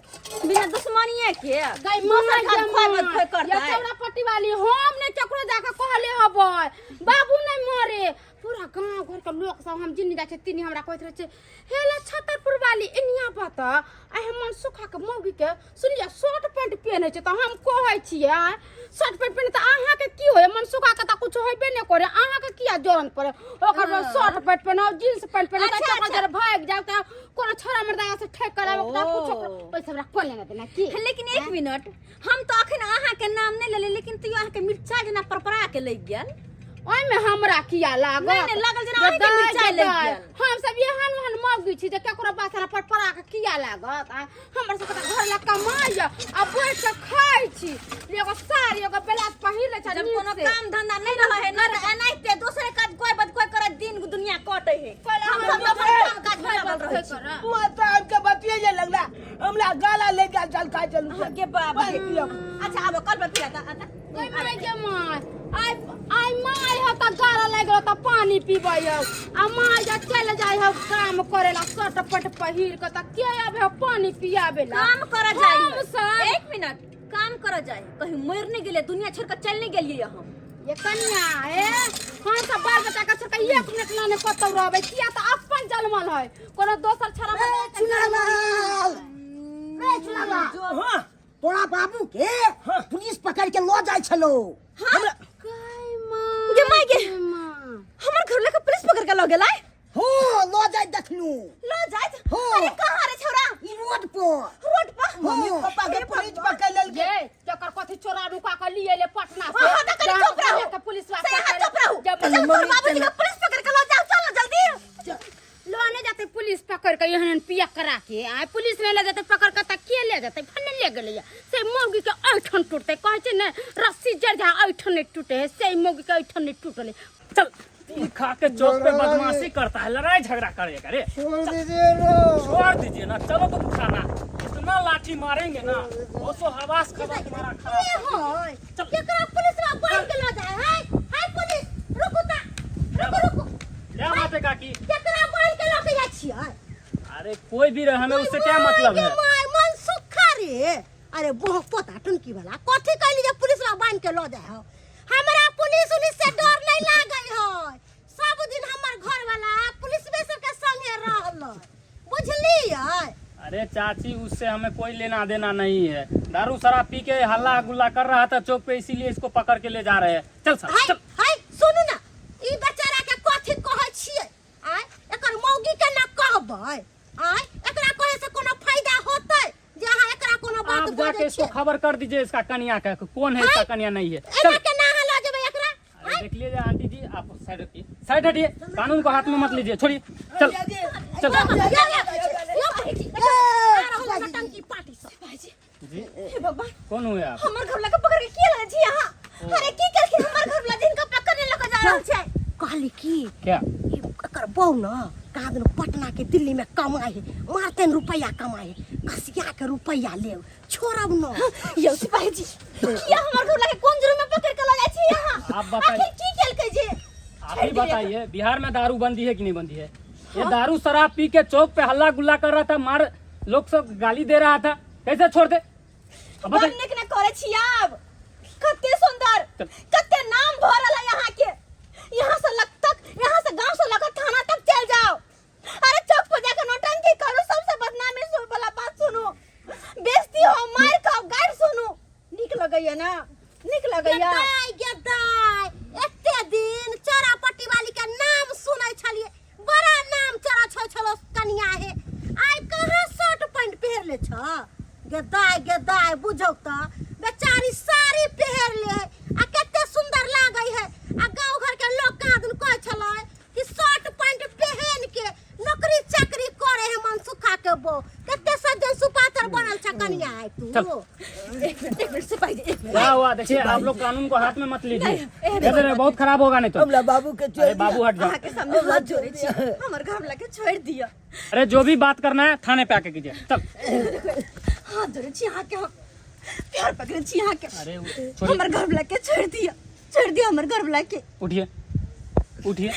बिना दुश्मनीये के। गई दोसर माँ काज खोइ मत खोइ करतै। ये चौरापट्टी वाली हम नहीं केकरो जाके कहले हबै बाबू नहीं मरे। पूरा गांव घर के लोग सब हम जिन्नी जाइ छै तिन्नी हमरा कहैत रहै छै हेला छतरपुर वाली एनिया बता आइ हम मनसुखा के मौगी के सुनिए शर्ट पैंट पेन्है छै। तऽ हम कहै छियै आँय शर्ट पैंट पेन्है तऽ अहाँके की होइए? मनसुखा के तऽ कुछ होइबे नहि करे, अहाँके किया जलन पड़े? ओकर बाद शर्ट पैंट पेन्हौ जींस पैंट पेन्हौ तऽ अच्छा, चक्कर अच्छा। जरे भागि जाउ तऽ कोनो छोरा मर्दा से ठेक कर आबे तऽ कुछो पैसा हमरा कोन लेना देना की। लेकिन एक मिनट, हम तो अखन अहाँके नाम नहीं लेलियै लेकिन तैयो अहाँके मिर्चा जेना परपरा के लागि गेल। ओहिमे हमरा किया लागत? नहि, नहि, लागल जेना अहाँके मिर्चाइ लागि गेल। हम सब एहन ओहन मौगी छी जे केकरो बात हमरा परपरा के किया लागत? आ हमर सबके तऽ घर लए कमाइ आ बैठ के खाइ छी। एगो साड़ी एगो ब्लाउज पहिर लै छै जब नीक कोनो से। काम धंधा नहीं रहे है ना तऽ एनाहिते दोसरे काज कोई बद कोई करत दिन दुनिया कटे है। पहिले हम हम सब अपन काम काज में लागल रहै छी। माता हमके बतिये लगला हमरा गाला ले गेल चल खाइ चलू। गे बाप रे। पानि पियब। अच्छा आबो कल पर पिया आता। गै माय गे माय, आइ आइ my हो तऽ गारा लागि गेल तऽ पानि पीबै हौ आ my जे चलि जाइ हौ काम करे ला शर्ट पैंट पहिर के तऽ के आबै हौ पानि पियाबै ला? काम करऽ जाइ हम है। सब एक मिनट, काम करऽ जाइ है। कहीं मरि नहीं गेलियै, दुनिया छोड़ के चलि नहीं गेलियै हम। ये कनिया ए हम सब बाल बच्चा के छोड़ के एक मिनट ला नहि कतौ रहबै किया तऽ अपन जनमल है कोनो दोसर छड़ा ए चुनालाल, ए चुनालाल, हाँ तोरा बाबू के पुलिस पकड़ के लऽ जाइ छलो। गे माय गे, हमर घर लके पुलिस पकड़ के लऽ गेलै? हो लऽ जाइ देखलू लऽ जाइत? हो। अरे कहाँ रे छौड़ा? ई रोड पर। रोड पर? मम्मी पापा के पुलिस पकड़ लेलकै। ये जकर कथी चोरा नुका के लिए ले पटना से। हाँ, तऽ कनि चुप रहू। के पुलिस से अहाँ चुप रहू। जब चल तोहर बाबूजी के पुलिस पकड़ के लऽ जाओ, चल ना जल्दी। लो नहीं जाते पुलिस पकड़ के एहन पिया करा के आय पुलिस नहीं ले जाते पकड़ के तऽ के ले जाते? फन्ने ले गेलै से मौगी के ऐठन टूटते कहै छै ने रस्सी जड़ जा ऐठन नहीं टूटे है से मौगी के ऐठन नहीं टूटले। चल ई खा के चौक पे बदमाशी करता है, लड़ाई झगड़ा करेगा रे। छोड़ दीजिए ना। छोड़ दीजिए ना, चलो तुम खाना इतना लाठी मारेंगे ना वो सो हवास खबर तुम्हारा खराब। होय केकरा पुलिस रा बांध के ल जाय है? हाय पुलिस रुकू ता, रुकू रुकू। क्या बात है काकी? केकरा बांध के ल के जाइ छियै? अरे कोई भी रहे हमें उससे क्या मतलब है? My मन सुखा रे। अरे बहुत पता टुनकी वाला कथी कहली जे पुलिस रा बांध के ल जाय हो? हमरा पुलिस उलिस से डर नहीं लागै है। सब दिन हमर घर वाला पुलिस में सबके संगे रहल, बुझलियै? अरे चाची उससे हमें कोई लेना देना नहीं है, दारू शराब पी के हल्ला गुल्ला कर रहा था चौक पे, इसीलिए इसको पकड़ के ले जा रहे हैं। चल साहब, हाय चल। हाय सुनू ना, ई बेचारा के कथी कहै छियै? आय एकर मौगी के ना कहबै? आय एकरा कहे से कोनो फायदा होतै जे अहाँ एकरा कोनो बात आप बजै जाके इसको छियै? खबर कर दीजिए इसका कनिया का, कौन है इसका कनिया नहीं है। एना चल। के ना अहाँ लऽ जेबै एकरा? अरे देख लीजिए आंटी जी, आप साइड हटिए, साइड हटिए, कानून को हाथ में मत लीजिए, छोड़िए, चल चल। जी हे भगवान, कौन हुए आप? हमर घर लके पकड़ के की लगे छी अहाँ? अरे की केलखिन हमर घर वाला जिनका पकड़ने लके जा रहल छै? कहली की क्या ई एकर बहू न कहाँ दिन पटना के दिल्ली में कमाए है, मारते रुपया कमाए है, कसिया के रुपया लेब छोड़ब न। यौ सिपाही जी, किया हमर घर लके कोन जुर्म में पकड़ के ल जाइ छी अहाँ? आप बताइए। आखिर की केलकै जे? आप ही बताइए, बिहार में दारू बंदी है कि नहीं बंदी है? ये दारू शराब पी के चौक पे हल्ला गुल्ला कर रहा था, मार लोग सब गाली दे रहा था, कैसे छोड़ दे? अब बड़ बताइए। नीक ने करै छी आब। कते सुंदर, चल। कते नाम भऽ रहल है यहाँ के। यहाँ से लग तक, यहाँ से गांव से लगत थाना तक चल जाओ। अरे चौक पर जाकर नौटंकी करो, सबसे बदनामी सुन वाला बात सुनो, बेइज्जती हो, मार खाओ, गारि सुनो। नीक लगैया ना? नीक लगैया? गेदाय गेदाय, एते दिन चोरापट्टी वाली के नाम सुनै छलियै, बड़ा नाम चोरा छो छलो कनिया हे, आइ कहाँ शर्ट तऽ गे दाय, गे दाय, बुझौ तऽ बेचारी साड़ी पहिर ले है आ कते सुंदर लागै है। आ गाँव घर के लोग कहाँ दिन कहै छलै कि शर्ट पैंट पहन के नौकरी चाकरी करे है मनसुखा के बो, कते सज्जन सुपातर बनल छ कनिया है तू। चल। एक मिनट सिपाही जी, एक मिनट। क्या हुआ? देखिए, आप लोग कानून को हाथ में मत लीजिए, नहीं, दे दे रहे, बहुत खराब होगा नहीं तो। हमरा बाबू के छोड़ अरे बाबू हट जाओ। अहाँके सामने हाथ जोड़े छी, हमर घर वाला के छोड़ दिअ। अरे जो भी बात करना है थाने पे आके कीजिए। चल। हाथ जोड़े छी अहाँके, हम प्यार पकड़े छी अहाँके। अरे छोड़िए। हमर घर वाला के छोड़ दिअ, छोड़ दिअ हमर घर वाला के। उठिए उठिए।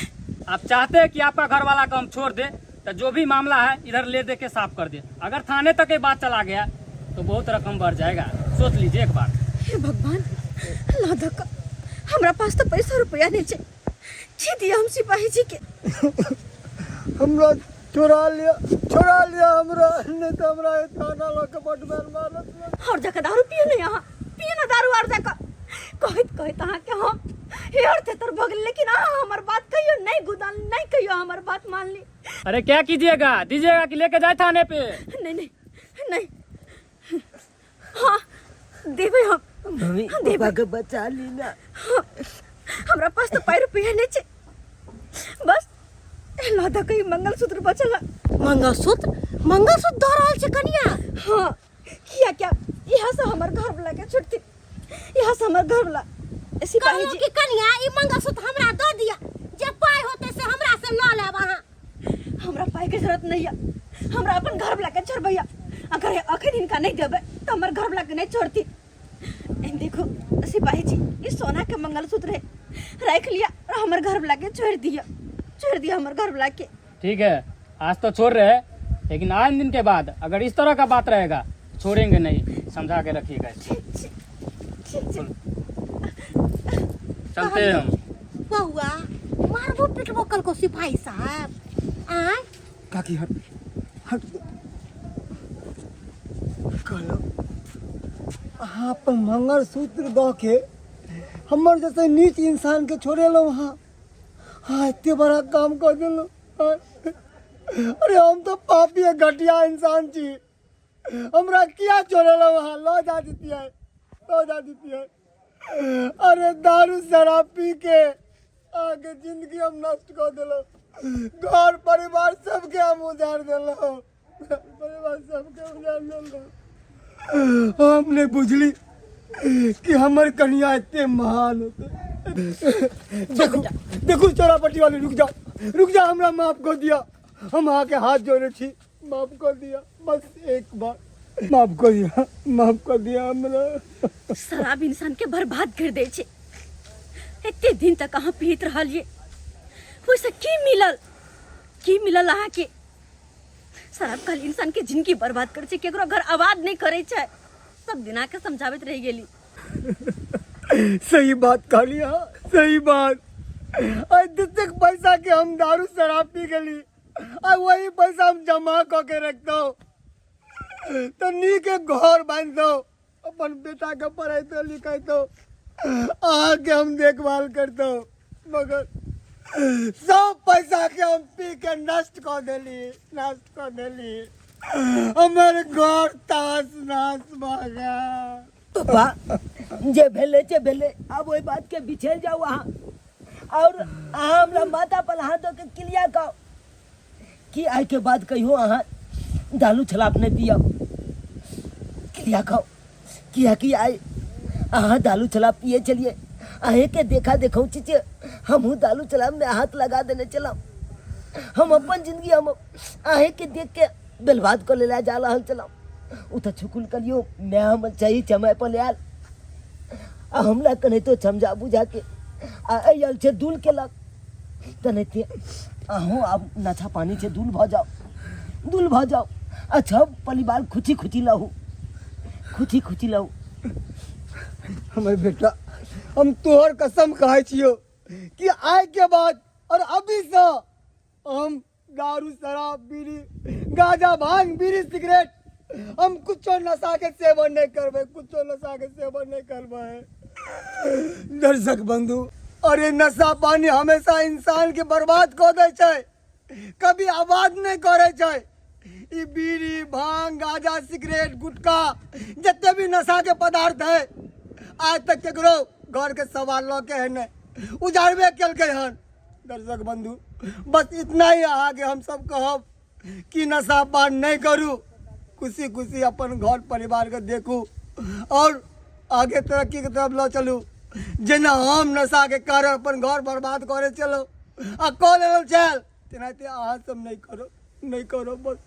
आप चाहते हैं कि आपका घर वाला को हम छोड़ दे तो जो भी मामला है इधर ले दे के साफ कर दे। अगर थाने तक ये बात चला गया तो बहुत रकम बढ़ जाएगा, सोच लीजिए एक बार। हे भगवान, ला धक्का, हमरा पास तो पैसा रुपया नहीं छे, की दिया हम सिपाही जी के? हमरा चोरा लिया, छोड़ा लिया हमरा, नहीं तो हमरा ये थाना लोग के बड मार मारत। और जाकर दारू पिए ना, यहाँ पिए ना दारू। और जाकर कहत कहत अहाँ के हम हेर थेतर भऽ गेल, लेकिन अहाँ हमर बात कहियो नहीं गुदाल, नहीं कहियो हमर बात मान ली। अरे क्या कीजिएगा, दीजिएगा कि लेके जाए थाने पे? नहीं नहीं नहीं, हाँ देबै हम। मम्मी देबै। पापा के बचा ली ना। हमरा पास तो पाई रुपया नहीं छे, बस ला दऽ कहीं मंगलसूत्र बचल है। मंगलसूत्र? मंगलसूत्र दऽ रहल छै कनिया? हाँ, किया क्या यहाँ से हमर घर वाला के छुटती, यहाँ से हमर घर वाला सिपाही कहलहुँ जी। कि कनिया ई मंगलसूत्र हमरा दऽ दिअ, जे पाइ होतै से हमरा से लऽ लेब अहाँ। हमरा पाई के जरूरत नहीं है, हमरा अपन घर वाला के छोड़बैया। अगर अखन हिनका नहीं देबै तो हमर घर वाला के नहीं छोड़ती। एहन देखो सिपाही जी, ई सोना के मंगलसूत्र है, रख लिया और हमर घर वाला के छोड़ दिया, छोड़ दिया हमर घर वाला के। ठीक है, आज तो छोड़ रहे हैं, लेकिन आज दिन के बाद अगर इस तरह का बात रहेगा छोड़ेंगे नहीं, समझा के रखिएगा इसको। ठीक छै। चलते हैं हम। बौआ, मारबो पिटबो कलको सिपाही साहब? आँय? काकी हट हट। कहलो अहाँ अपन मंगलसूत्र दऽ के हमर जैसे नीच इंसान के छोड़ेलहुँ अहाँ। हाँ, एते बड़ा काम कऽ देलहुँ। अरे हम तऽ पापी आ घटिया इंसान छी, हमरा किया छोड़ेलहुँ अहाँ? लऽ जा दितियै, लऽ जा दितियै। अरे दारू शराब पी के अहाँके जिंदगी हम नष्ट कऽ देलहुँ, घर परिवार सबके हम उजाड़ देलहुँ, घर परिवार सबके उजाड़ देलहुँ। हम नहि बुझली कि हमर कनिया एते महान होतै। देखू देखू चोरापट्टी वाली, रुक जाओ रुक जाओ, हमरा माफ कऽ दिअ, हम अहाँके हाथ जोड़े छी, माफ कऽ दिअ, बस एक बार माफ कऽ दिअ, माफ कऽ दिअ हमरा। शराब इंसान के बर्बाद कर दै छै। एते दिन तक अहाँ पीत रहलियै, ओहिसँ की मिलल, की मिलल अहाँके? शराब खाली इंसान के जिंदगी बर्बाद कर छै, केकरो घर आबाद नहीं करे छै। सब दिना के समझाबैत रहि गेली। सही बात कहली, हाँ सही बात। आ जतेक पैसा के हम दारू शराब पी गेली, आ वही पैसा हम जमा कऽ के रखतौ तऽ नीक एक घर बान्हितौ, अपन बेटा के पढ़ैतौ लिखैतौ, अहाँके हम देखभाल करतौ, मगर सब पैसा के हम पी के नष्ट कऽ देली, नष्ट कऽ देली। हमर घर तास नाश भऽ गेल। पप्पा जे भेलै से भेलै, आब ओहि बात के बिछैल जाउ अहाँ, और अहाँ हमरा माथा पर हाथ दऽ के क्रिया गाउ कि आइ के बाद कहियो अहाँ दालू छलाप नहि पियब। क्रिया खाउ, कियाकि आइ अहाँ दालू छलाप पिए छलियै, अहेँके देखा देखौ छी जे हमहूँ दालू छलापमे हाथ लगा देने छलहुँ। हम अपन जिंदगी हम अहेँके देख के बर्बाद कऽ लेला जा रहल छलहुँ। ओ तऽ छुकुल कलियो माय हमर सही समय पर आयल आ हमरा कनाहितो समझा बुझा के आ आयल छै दूल केलक, तेनाहिते अहूँ आब नशा पानी छै दूल भऽ जाउ, दूल भऽ जाउ आ सब परिवार खुशी खुशी लहू, खुशी खुशी लहू। हमर बेटा, हम तोहर कसम खाइ छियौ कि आइ के बाद और अभी से हम दारू शराब बीड़ी गांजा भांग बीड़ी सिगरेट हम कुछो नशा के सेवन नहीं करबै, कुछो नशा के सेवन नहीं करबै। दर्शक बंधु, अरे नशा पानी हमेशा इंसान के बर्बाद कऽ दै छै, कभी आबाद नहीं करै छै। ई बीड़ी, भांग, गांजा, सिगरेट, गुटखा, जते भी नशा के पदार्थ है, आज तक केकरो घर के सवाल लऽ के है नहि उजाड़बे केलकै हन। दर्शक बंधु, बस इतना ही अहाँके हम सब कहब कि नशा पान नहि करू, खुशी खुशी अपन घर परिवार के देखू और आगे तरक्की के तरफ लऽ चलू। जेना हम नशा के कारण अपन घर बर्बाद करे चलो आ कऽ लेलहुँ चल, तेनाहिते अहाँ सब नहि करो, नहि करो बस।